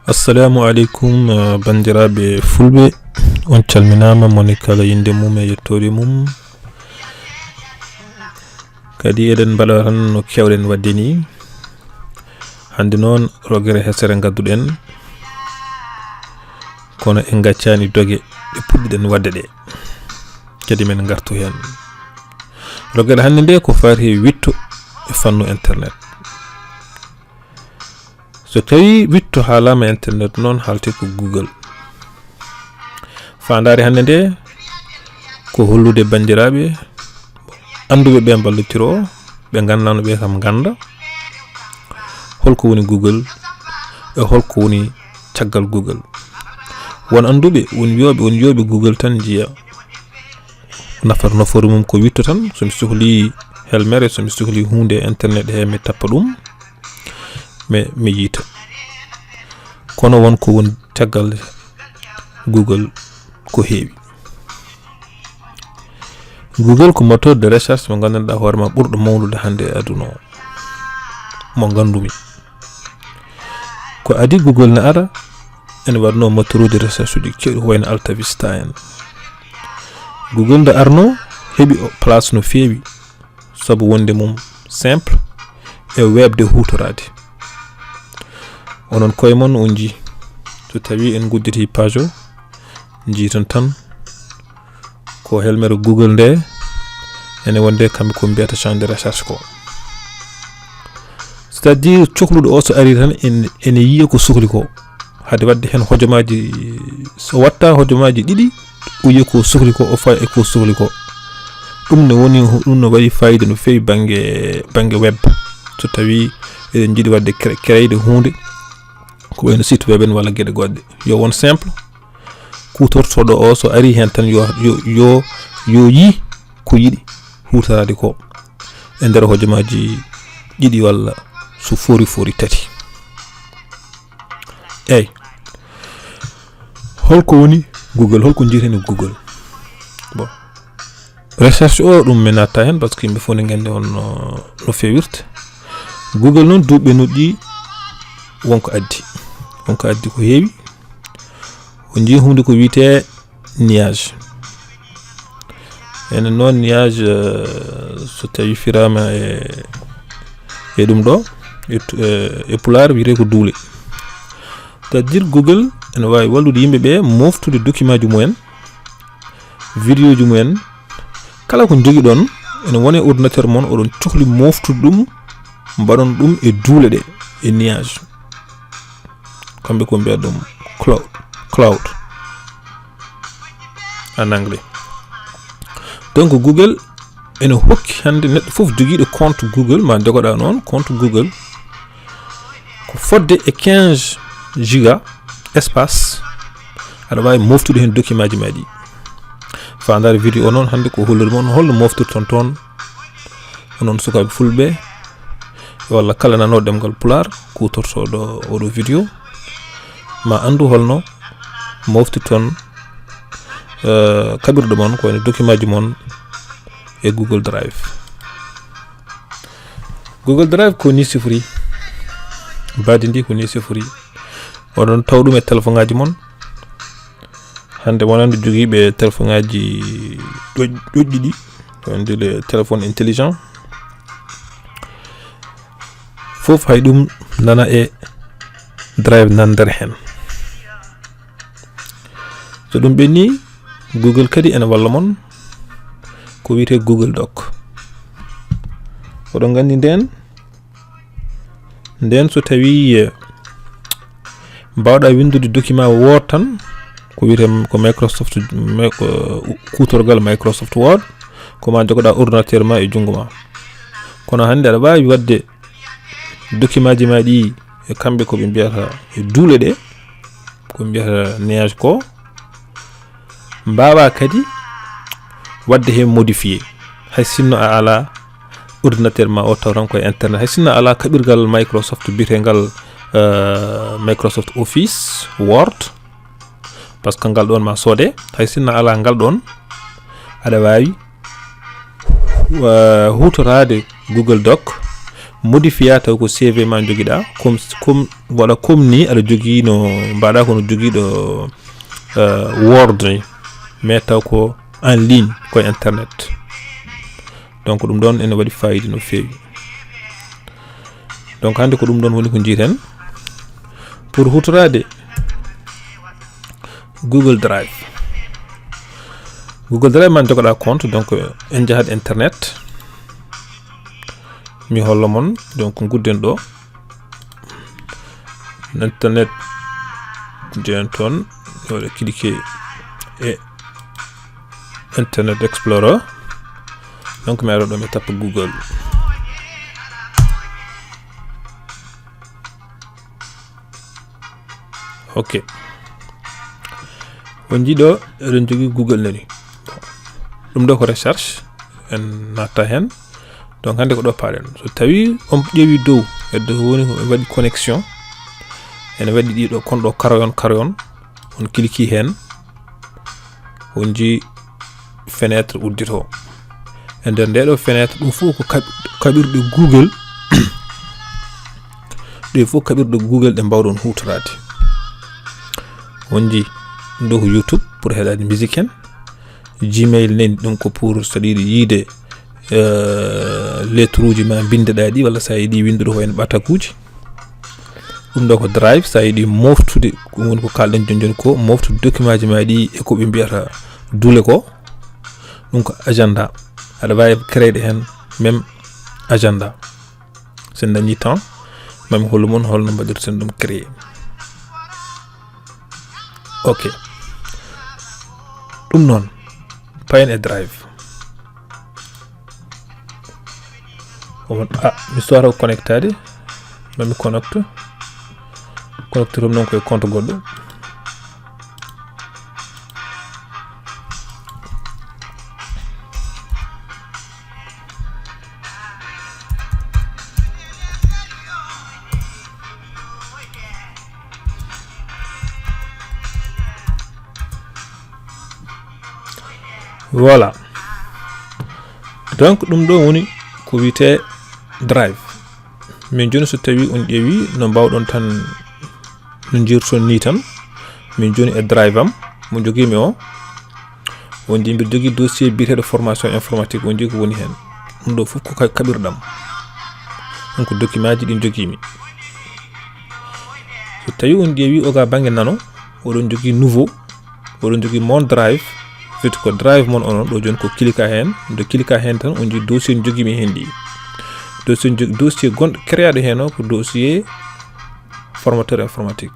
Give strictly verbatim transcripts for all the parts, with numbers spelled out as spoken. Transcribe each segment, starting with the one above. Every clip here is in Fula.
Assalamu aleykum, uh, banndiraaɓe fulɓe. On calminaama, moni kala innde mum e yettoode mum. Kadi eɗen mbaɗa tan no keewɗen waɗde ni. Hannde noon, rogere hesere ngadduɗen, kono en ngaccaani doge ɗe puɗɗiɗen waɗde ɗe. Kadi men ngartu heen. Rogere hannde nde ko faati e witto e fannu internet. So tawii witto haalaama, internet noon haaletee ko Google. Faandaare hannde nde ko hollude banndiraaɓe annduɓe ɓe mballitiro, ɓe nganndaano ɓe kam ngannda holko woni Google e holko woni caggal Google. Won annduɓe, won yooɓe, won yooɓe Google tan njiya nafata nafoore mum ko witto tan. So mi sohli helmere, so mi sohli huunde e internet he, mi tappa ɗum, mi, mi yiita. Kono won ko woni caggal Google ko heewi. Google ko moteur de recherche mo nganndanɗaa hoore ma ɓurɗo mawnude hannde e aduna o, mo nganndumi. Ko adii Google ne ara, ene waɗnoo moteur de recherche uji keewɗi, ko wayno Alta Vista en. Google nde arnoo, heɓi o place no feewi, sabu wonde mum simple e weeɓde huutoraade. Onon koye mon on njii, so tawii en ngudditii page o, njiiton tan ko helmere Google nde, ene wonde kamɓe ko mbiyata champ de recherche ko. C'est-à-dire, cohluɗo o so ari tan, en-, ene yiya ko sohli ko. Hade waɗde heen hojomaaji, so watta hojomaaji ɗiɗi, o yiya ko sohli ko, o fawa e ko sohli ko. Ɗum ne woni, ɗum ne waɗi fayida no feewi bannge, bannge web. So tawii eɗen njiɗi waɗde cre-, crée'de huunde, ko wayno site web en walla geɗe goɗɗe. Yo won simple, kuutortooɗo o so ari heen tan yo, yo, yo, yo yii ko yiɗi huutoraade ko e nder hojomaaji ɗiɗi walla so fori fori tati. Eey. Holko woni Google? Holko njiyeten e Google? Bon. Recherche o, ɗum mi natta heen, parce que yimɓe fof ne nganndi on no, no feewirta. Google noon, duuɓi ɓennuɗi wonko addi. Wonko addi ko heewi. O njii huunde ko wiyetee nuage. Ene noon nuage, eh, so tawi firaama e, e ɗum ɗo, e tu-, e, e pulaar wiyetee ko duule. C'est-à-dire Google ene waawi wallude yimɓe ɓe mooftude document ji mumen, vidéo ji mumen, kala ko njogiɗon ene wone ordinateur mon, oɗon cohli mooftude ɗum, mbaɗon ɗum e duule ɗe, e nuage. Kamɓe ko mbiya ɗum cloud, cloud en anglais. Donc Google ene hokki hannde neɗɗo fof jogiiɗo compte Google, ma jogoɗa noon compte Google, ko fodde e quinze giga espace, aɗa waawi moftude heen document ji ma ɗi. Faandaare vidéo o noon hannde ko hollude mon holno moftirton toon, onon sukaaɓe fulɓe, walla kala nanooɗo ɗemngal pulaar, kuutortooɗo oɗo vidéo, ma anndu holno moftirton, eh, kaɓirɗe mon, ko wayno document ji mon e Google Drive. Google Drive ko ni sifori, mbaadi ndi ko ni sifori. Oɗon taw ɗum e téléphone ngaaji mon. Hannde wonande jogiiɓe téléphone ngaaji ƴoƴ-, ƴoƴƴi ɗi, wonande le téléphone intelligent. Fof hay ɗum nana e Drive nan nder heen. So ɗum ɓenni, Google kadi ene walla mon ko wiyetee Google Doc. Oɗon nganndi ndeen, ndeen so tawii, eh, mbaawɗa winndude document wooto tan, ko wiyetee ko Microsoft, mi-, ko kuutorgal Microsoft Word, ko ma jogoɗa ordinateur ma e junngo ma. Kono hannde aɗa waawi waɗde document ji ma ɗi e kamɓe ko ɓe mbiyata e duule ɗe, ko mbiyata nuage ko, mbaawaa kadi waɗde heen modifié. Hay sinno a alaa ordinateur ma o taw tan koye internet, hay sinno a alaa kaɓirgal Microsoft biyeteengal, eh, Microsoft Office Word, parce que ngal ɗoon ma soode, hay sinno a alaa ngal ɗoon, aɗa waawi, eh, huutoraade Google Doc, modifiya taw ko C V ma jogiɗa, comme, comme, voilà, comme ni aɗa jogii no mbaɗa kono jogiiɗo, euh, Word ni, mais taw ko en ligne, ko e internet. Donc ɗum ɗon ene waɗi fayida no feewi. Donc hannde ko ɗum ɗon woni ko jiiten pour hutorade Google Drive. Google Drive man jogoɗa compte, donc en jahat internet. Mi hollo mon, donc gudden ɗo. Internet, jehen toon, waɗa cliquer e Internet Explorer. Donc mi ara ɗo mi tappa Google. Ok. On jiiɗo eɗen jogii Google nani. Ɗum ɗo ko recherche, en natta heen. Donc hannde ko ɗo paaɗen. So tawi on ƴeewi dow, heddo woni ko waɗi connexion, ene waɗi ɗiɗo kon ɗo karoyon, karoyon, on cliquer heen, on jii fenêtre uddito. E nder nde ɗo fenêtre, ɗum fof ko kaɓ-, kaɓirɗe Google. Ɗe fof kaɓirɗe Google ɗe mbawɗon huutoraade. On jii ɗum ɗo ko YouTube pour heɗaade musique en. Gmail nani, ɗum ko pour so aɗa yiɗi yiide, euh, lettre uji ma bindeɗa ɗi, walla so a yiɗi windude ko en ɓatakuuji. Ɗum ɗo ko Drive, so a yiɗi moftude, ɗum woni ko kalɗen joni joni ko moftude document ji ma ɗi e ko ɓe mbiyata duule ko. Ɗum ko agenda. Aɗa waawi créer heen même agenda. So en dañi temps, mami hollu mon holno mbaɗirten ɗum créer. Ok. Ɗum noon, payen e Drive. On, ah, mi soora ko connectade. Mami connecte. Connecte ɗum noon koye compte goɗɗo. Voilà. Donc ɗum ɗo woni ko wiyetee Drive. Min joni so tawi on ƴeewi no mbawɗon tan, no jirton ni tan. Min joni e Drive am mo jogiimi o. On jii mbiɗa jogii dossier biyeteeɗo formation informatique, on jii ko woni heen. Ɗum ɗo fof ko ka-, kaɓirɗam. Ɗum ko document ji ɗi jogiimi. So tawi on ƴeewi o ga bannge nano, oɗon jogii nouveau, oɗon jogii mon Drive, fiti ko Drive mon onon ɗo joni ko cliquer heen. Nde cliquer heen tan on jii dossier jogiimi heen ɗi. Dossier jo-, dossier gonɗo créaɗo heen o ko dossier formateur informatique.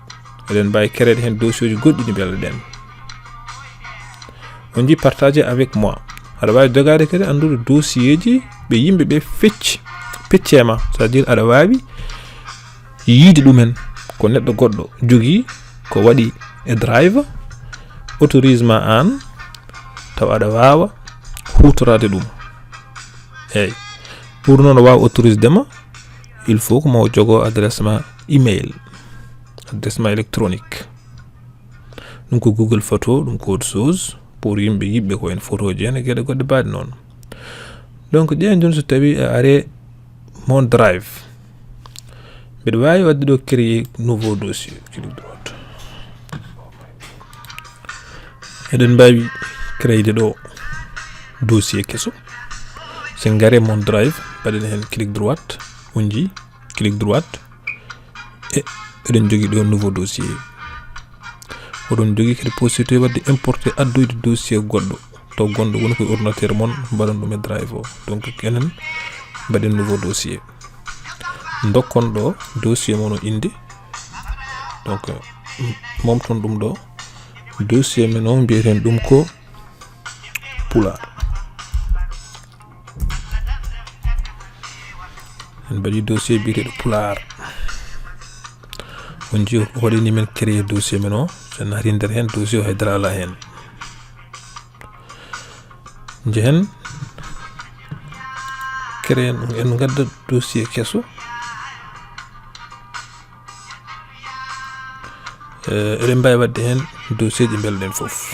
Eɗen mbaawi créer heen dossier ji goɗɗi ɗi mbelɗen. On jii partager avec moi. Aɗa waawi jogaade kadi anndude dossier ji ɓe yimɓe ɓe fecci, peccema. C'est-à-dire aɗa waawi yiide ɗumen ko neɗɗo goɗɗo jogii ko waɗi e Drive, autorise ma aan taw aɗa waawa huutoraade ɗum. Eey. Pour noon o waawa autorisde ma, il faut ko mo jogo adresse ma email, adresse ma électronique. Ɗum ko Google Photo, ɗum ko autre chose. Pour yimɓe yiɗɓe ko en photo ji en e geɗe goɗɗe baɗe noon. Donc ƴeen jooni so tawi a are mon Drive. Mbiɗa waawi waɗde ɗo créer nouveau dossier, clic droit. Eɗen mbaawi créer ɗo dossier keso. So ngare mon Drive, mbaɗen heen clic droit, on jii, clic droit. E eɗen jogii ɗo nouveau dossier. Oɗon jogii kadi possibilité waɗde importer, addoyde dossier goɗɗo. Taw gonɗo woni ko e ordinateur mon, mbaɗon ɗum e Drive o. Donc enen mbaɗen nouveau dossier. Ndokkon ɗo dossier mon o innde. Donc momton ɗum ɗo. Dossier men o mbiyeten ɗum ko Pulaar. En mbaɗi dossier biyeteeɗo Pulaar. On jii ko waɗi ni men créer dossier men o. So en naati nder heen, dossier o haydara alaa heen. Njehen, créer, en ngadda dossier keso. Eh, eɗen mbaawi waɗde heen dossier ji mbelɗen fof.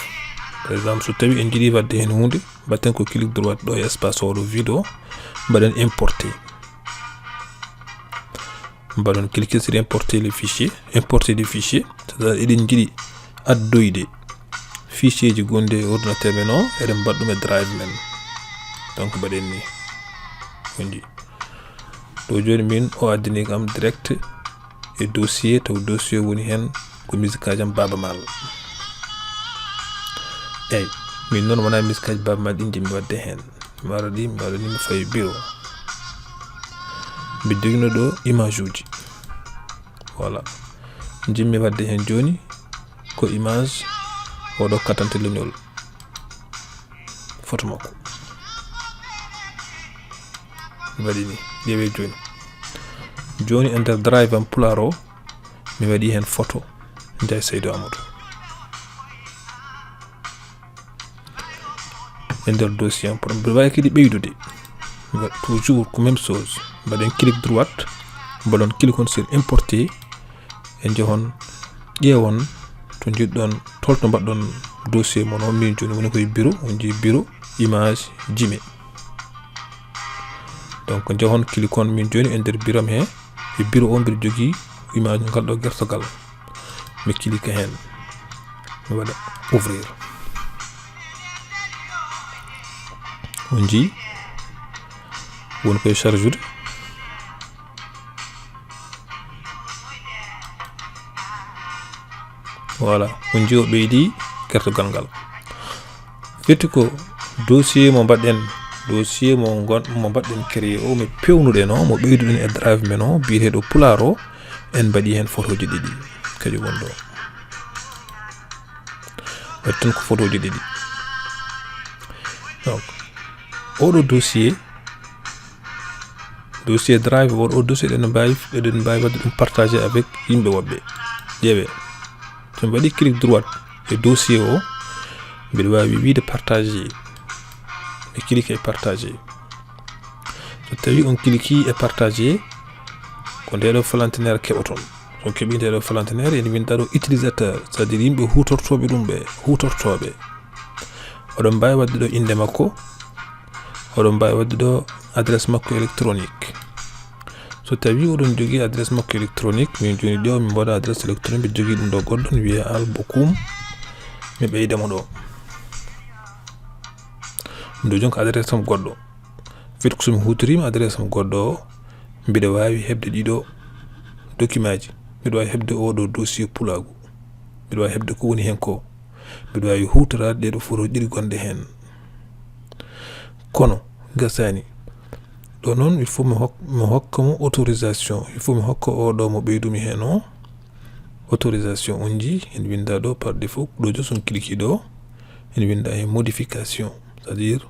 Par exemple, so tawi en njiɗi waɗde heen huunde, mbaɗten ko clic droit ɗo e espace oɗo vide o, mbaɗen importer. Mbaɗon cliquer sur importer les fichiers, importer des fichiers, c'est-à-dire eɗen njiɗi addoyde fichier ji gonɗi e ordinateur men o, eɗen mbaɗa ɗum e drive men. Donc mbaɗen ni. Wonji. Ɗo jooni min o addani kam direct e dossier, taw dossier woni heen ko musique aji am Baaba Maal. Eyyi, min noon wonaa musique aji Baaba Maal ɗi njiɗmi waɗde heen. Mi ara ɗi, mi ara ɗi, mi fawi bureau. Mbiɗo jogino ɗo image uji. Voilà. Njiɗmi waɗde heen jooni ko image oɗo katante leñol. Photo makko. Mi waɗi ni. Ƴeewe jooni. Jooni e nder drive am Pulaar o, mi waɗi heen photo Njaay Saydu Amadou. E nder dossier am, pour mbiɗa waawi kadi ɓeydude. Mbaɗ-, toujours ko même chose. Mbaɗen clic droite, mbaɗon clic on sur importer, e njehon, ƴeewon to njiɗɗon, tolto mbaɗɗon dossier mon o. Min jooni woni koye bureau, on njii bureau, image, jime. Donc, njehon clic on min jooni e nder bureau am he, e bureau o mbiɗa jogii image ngal ɗo gertogal. Mi clique heen. Mi waɗa ouvrir. On njii woni koye charge ude. Voilà, on njii o ɓeydi kertogal ngal. Firti ko dossier mo mbaɗɗen, dossier mo ngon-, mo mbaɗɗen créé o, mo pewnuɗen o, mo ɓeyduɗen e drive men o, biyeteeɗo Pulaar o, en mbaɗi heen photoji ɗiɗi, kañum woni ɗo. Waɗi tan ko photoji ɗiɗi. Donc, oɗo dossier, dossier drive, oɗo dossier eɗen mbaawi, eɗen mbaawi waɗde ɗum partagé avec yimɓe woɓɓe. Ƴeewe, so mi waɗi clic droit e dossier o, mbiɗa waawi wiide partagé. Mi clique e partagé. So tawi on cliquii e partagé, ko nde ɗo falantinere keɓoton. So on keɓii nde ɗo falantinere, ene winda ɗo utilisateur, c'est-à-dire yimɓe huutortooɓe ɗum ɓe, huutortooɓe. Oɗon mbaawi waɗde ɗo innde makko, oɗon mbaawi waɗde ɗo adresse makko électronique. So tawi oɗon jogii adresse makko électronique, min jooni ɗo min mbaɗa adresse électronique, mbiɗa jogii ɗum ɗo goɗɗo, mi wiya Albokum, mi ɓeyda mo ɗo. Ɗum ɗo jooni ko adresse am goɗɗo. Firti ko so mi huutoriima adresse am goɗɗo o, mbiɗa waawi heɓde ɗiɗo document ji. Mbiɗa waawi heɓde oo ɗo dossier pulaagu. Mbiɗa waawi heɓde ko woni heen ko. Mbiɗa waawi huutoraade ɗee ɗo photo ɗiɗi gonɗe heen. Kono, gasaani. Ɗo noon, il faut mi hok-, mi hokka mo autorisation. Il faut mi hokka oo ɗo mo ɓeydumi heen o autorisation. On njii, ene winnda ɗo par défaut. Ɗo jooni so on cliquii ɗo, ene winnda heen modification. C'est-à-dire,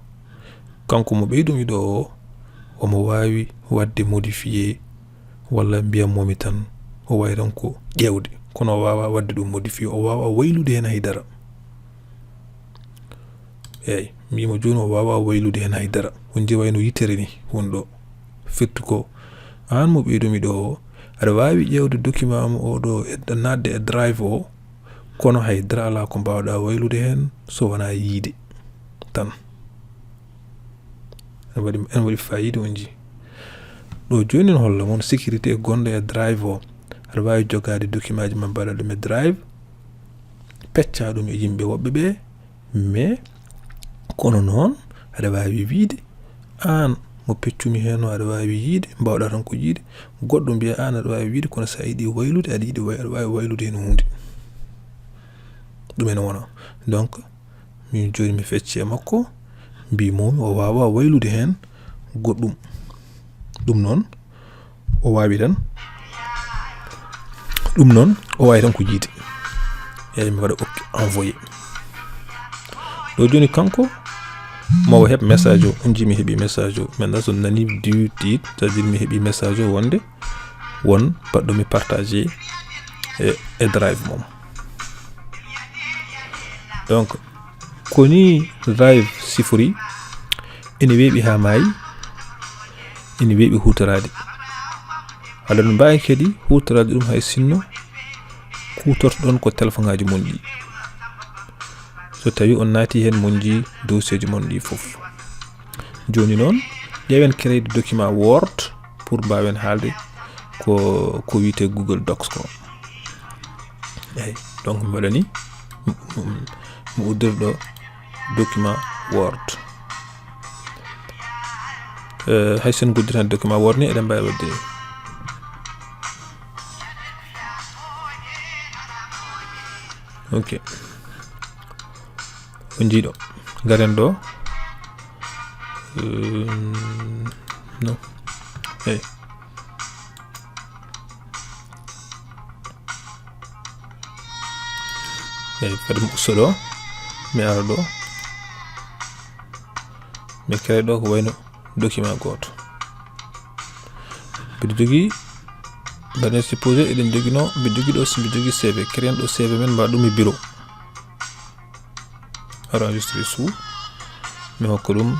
kanko mo ɓeydumi ɗo o, omo waawi waɗde modifié, walla mbiyanmo-mi tan, o waawi tan ko ƴeewde. Kono o waawaa waɗde ɗum modifié, o waawaa waylude heen hay dara. Eey, mbiimi jooni o waawaa waylude heen hay dara. On njii wayno yitere ni woni ɗo. Firti ko aan mo ɓeydumi ɗo o, aɗa waawi ƴeewde document am o ɗo e, naatde e drive o, kono hay dara alaa ko mbaawɗaa waylude heen so wonaa yiyde tan. Ene waɗi, ene waɗi faayiida, on njii. Ɗo jooni ene holla mon sécurité gonɗo e drive o. Aɗa waawi jogaade document ji ma, mbaɗa ɗum e drive, pecca ɗum e yimɓe woɓɓe ɓe, mais kono noon aɗa waawi wiyde aan mo peccumi heen o, aɗa waawi yiyde, mbaawɗaa tan ko yiyde, goɗɗo mbiya aan aɗa waawi wiyde, kono so a yiɗi waylude, aɗa yiɗi way-, aɗa waawi waylude heen huunde. Ɗum ene wona. Donc, min jooni mi fecci e makko, mbiimi o waawaa waylude heen goɗɗum. Ɗum noon, o waawi tan. Ɗum noon, o waawi tan ko yiyde. Eey, mi waɗa ok, envoyé. Ɗo jooni kanko, ma o heɓ message o, on njii mi heɓi message o. Maintenant, so nani diwtiit, c'est-à-dire mi heɓi message o wonde won baɗɗo mi partagé e, e drive mum. Donc, ko ni drive sifori, ene weeɓi haa maayi, ene weeɓi huutoraade. Aɗon mbaawi kadi huutoraade ɗum hay sinno kuutortoɗon ko telefoŋaaji mon ɗi. So tawi on naati heen, mon njii dossier ji mon ɗi fof. Jooni noon, ƴeewen créer document Word pour mbaawen haalde ko ko wiyetee Google Docs ko. Eyi, donc mi waɗani mo uddirɗo document Word. Eh, hay sen gudditani document Word ni, eɗen mbawi wadde. Ok. On jiiɗo. Garen ɗo. Euh, non. Eyi. Eyi, fadi mo usto ɗo. Mi ara ɗo. Mi kere ɗo ko wayno document goto. Mbiɗo jogii, mbaɗen supposé eɗen jogino, mbiɗo jogii ɗo, si mbiɗo jogii C V, créen ɗo C V men, mbaɗa ɗum e bureau. Enregistré sous, mi hokka ɗum,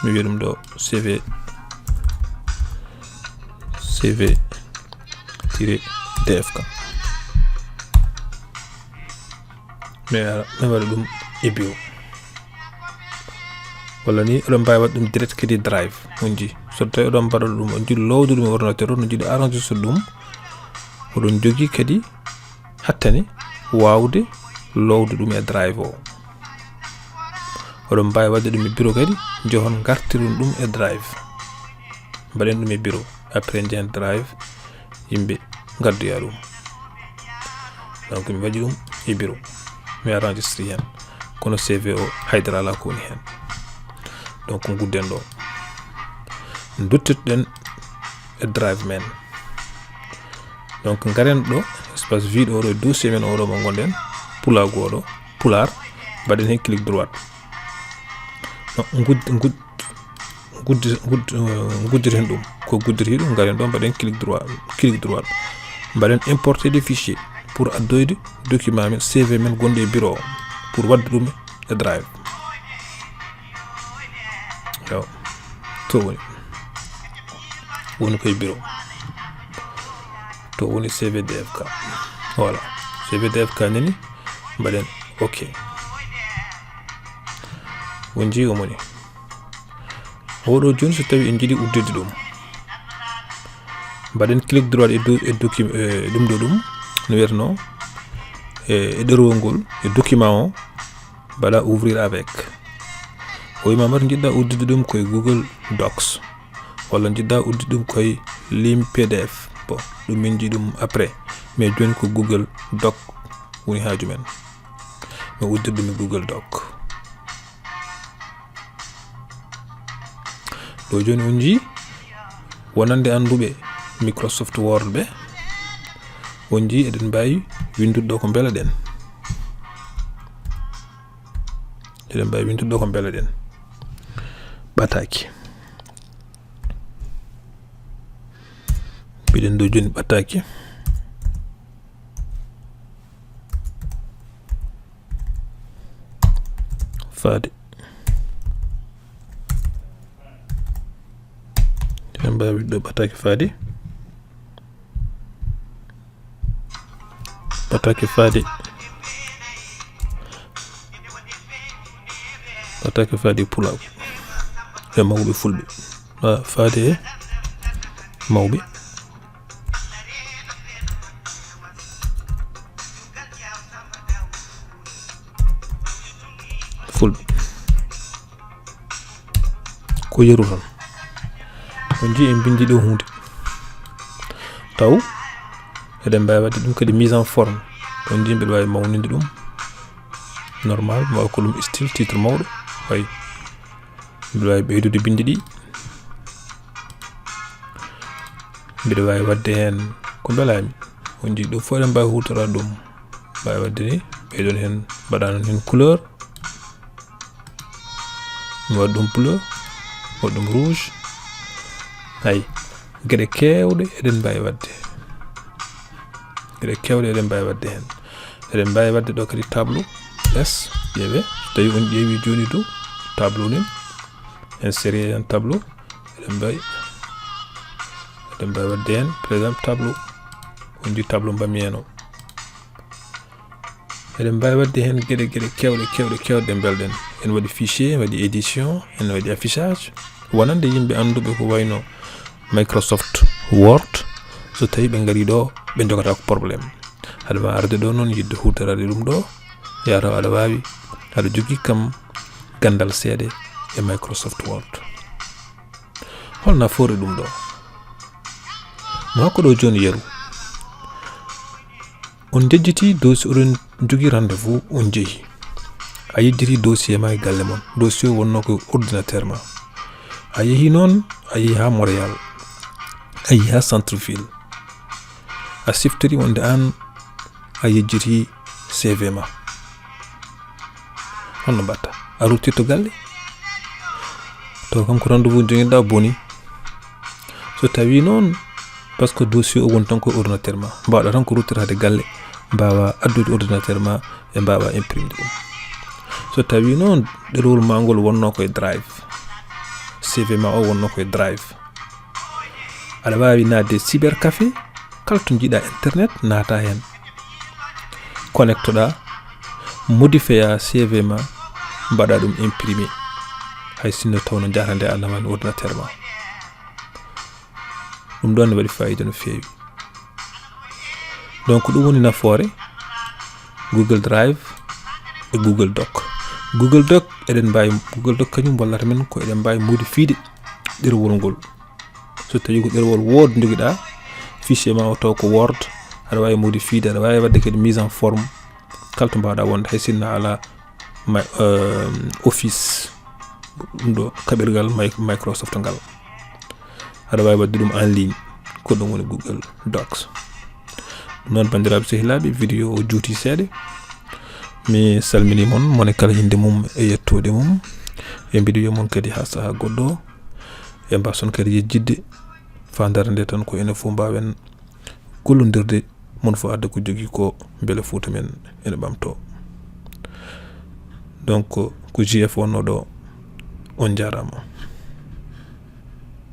mi wiya ɗum ɗo C V, C V tiré D F K. Mi ara, mi waɗa ɗum e bureau. Walla ni, oɗon mbawi waɗde ɗum direct kadi e Drive. On jii, so tawi oɗon mbaɗa ɗum, on jii lowde ɗum e ordinateur o, no jiiɗi arranger so ɗum. Oɗon jogii kadi hattani wawde lowde ɗum e Drive o. Oɗon mbawi waɗde ɗum e bureau kadi, jehon ngartiron ɗum e Drive. Mbaɗen ɗum e bureau, après jehen Drive, yimɓe ngaddoya ɗum. Donc mi waɗi ɗum e bureau, mi enregistré hen, kono C V o haydara ala ko woni hen. Donc gudden ɗo, duttirɗen e Drive men. Donc garen ɗo, espace vide oɗo, dossier men oɗo mo gonɗen, pulaagu oɗo, pulaar, mbaɗen hen clic droit. No, gud-, gud-, guddi-, gud-, eh, guddiren ɗum. Ko guddirti ɗum, garen ɗo, mbaɗen clic droit, clic droit. Mbaɗen importer des fichiers pour addoyde document men, C V men gonɗo e bureau o, pour wadde ɗum e Drive. Yo, to woni. Woni koye bureau. To woni C V D F K. Voilà. C V D F K nani, mbaɗen ok. On jii omo ni. Oɗo joni so tawi en jiiɗi uddirde ɗum, mbaɗen clic droit e do-, e docu-, e ɗum ɗo ɗum, no wiyatno, e, e ɗerowol ngol, e document o, mbaɗa ouvrir avec. O wima mbaɗa jiɗɗa uddirde ɗum koye Google Docs, walla jiɗɗa uddirde ɗum koye lim P D F. Bon, ɗum min jii ɗum après, mais joni ko Google Doc woni haaju men. Mi uddirde ɗum e Google Doc. Ɗo joni on jii, wonande annduɓe Microsoft Word ɓe, on jii eɗen mbawi windude ɗo ko mbela ɗen. Eɗen mbawi windude ɗo ko mbela ɗen. Ɓataki. Mbiɗen ɗo joni ɓataki. Faade. Eɗen mbawi ɗo ɓataki faade. Ɓataki faade. Ɓataki faade pulaagu. E mawɓe fulɓe. Ah, faade e mawɓe fulɓe. Ko yeru tan. On jii en bindi ɗo hunde. Taw, eɗen mbawi wadde ɗum kadi mise en forme. On jii mbiɗa wawi mawninde ɗum. Normal, mbawa ko ɗum style, titre mawɗo. Wayi. Mbiɗa wawi ɓeydude bindi ɗi. Mbiɗa wawi wadde hen ko mbelami. On jii ɗum fof eɗen mbawi hutorade ɗum. Mbawi wadde ni, ɓeydon hen, mbaɗa hen couleur. Mi waɗa ɗum bleu, mi waɗa ɗum rouge. Hay, geɗe kewɗe eɗen mbawi wadde. Geɗe kewɗe eɗen mbawi wadde hen. Eɗen mbawi wadde ɗo kadi tableau. Yes, ƴeewe. So tawi on ƴeewi joni dow tableau nin, en série en tableau. Eɗen mbawi, eɗen mbawi wadde hen, par exemple, tableau. On jii tableau mbami hen o. Eɗen mbawi wadde hen geɗe, geɗe kewɗe, kewɗe, kewɗe ɗe mbelɗen. En waɗi fichier, en waɗi édition, en waɗi affichage. Wonande yimɓe annduɓe ko wayno Microsoft Word, So tawi ɓe ngari ɗo, ɓe jogata ko problème. Aɗa waawi arde ɗo noon, yiɗde huutoraade ɗum ɗo, yataw aɗa waawi, aɗa jogii kam ganndal seeɗa e Microsoft Word. Hol nafoore ɗum ɗo? Mo hakko ɗo jooni yeru. On njejjiti dossier, oɗon jogii rendez-vous, on njehi. A yejjiti dossier ma e galle mon. Dossier o wonnoo ko e ordinateur ma. A yehi noon, a yehi haa Montréal. A yehi haa centre ville. A siftori wonde aan a yejjiti C V ma. Holno mbaɗta? A ruttirto galle? Taw kam ko rendez-vous jogiɗa boni. So tawi noon, parce que dossier o woni tan ko e ordinateur ma, mbaawɗa tan ko ruttirade galle, mbaawa addude ordinateur ma, ɓe mbaawa imprimde ɗum. So tawi noon, ɗerewol ma ngol wonnoo ko e Drive, C V ma o wonnoo ko e Drive, aɗa waawi naatde cybercafé, kala to njiɗa internet, naata heen. Connectoɗa, modifeya C V ma, mbaɗa ɗum imprimé. Hay sinno tawno jahata nde a nawani ordinateur ma. Ɗum ɗon ne waɗi fayida no feewi. Donc, ɗum woni nafoore Google Drive e Google Doc. Google Doc, eɗen mbaawi, Google Doc kañum wallata men ko eɗen mbaawi modifiede ɗerewol ngol. So tawi ko ɗerewol Word njogiɗa, fichier ma o taw ko Word, aɗa waawi modifiede, aɗa waawi waɗde kadi mise en forme, kala to mbaawɗa wonde, hay sinno a alaa ma-, euh, Office, ɗum ɗo kaɓirgal Mi-, Microsoft ngal. Aɗa waawi waɗde ɗum en ligne, ko ɗum woni Google Docs. Ɗum noon, banndiraaɓe sehilaaɓe, vidéo o juuti seeɗa. Mi salminii mon, moni kala innde mum e yettoode mum. E mbiɗo wiya mon kadi haa sahaa goɗɗo. E mbaason kadi yejjitde faandaare nde tan ko enen fof mbaawen gollondirde, mon fof adda ko jogii ko, mbele Fuuta men ene ɓamtoo. Donc, ko J F wonnoo ɗo. On njaaraama.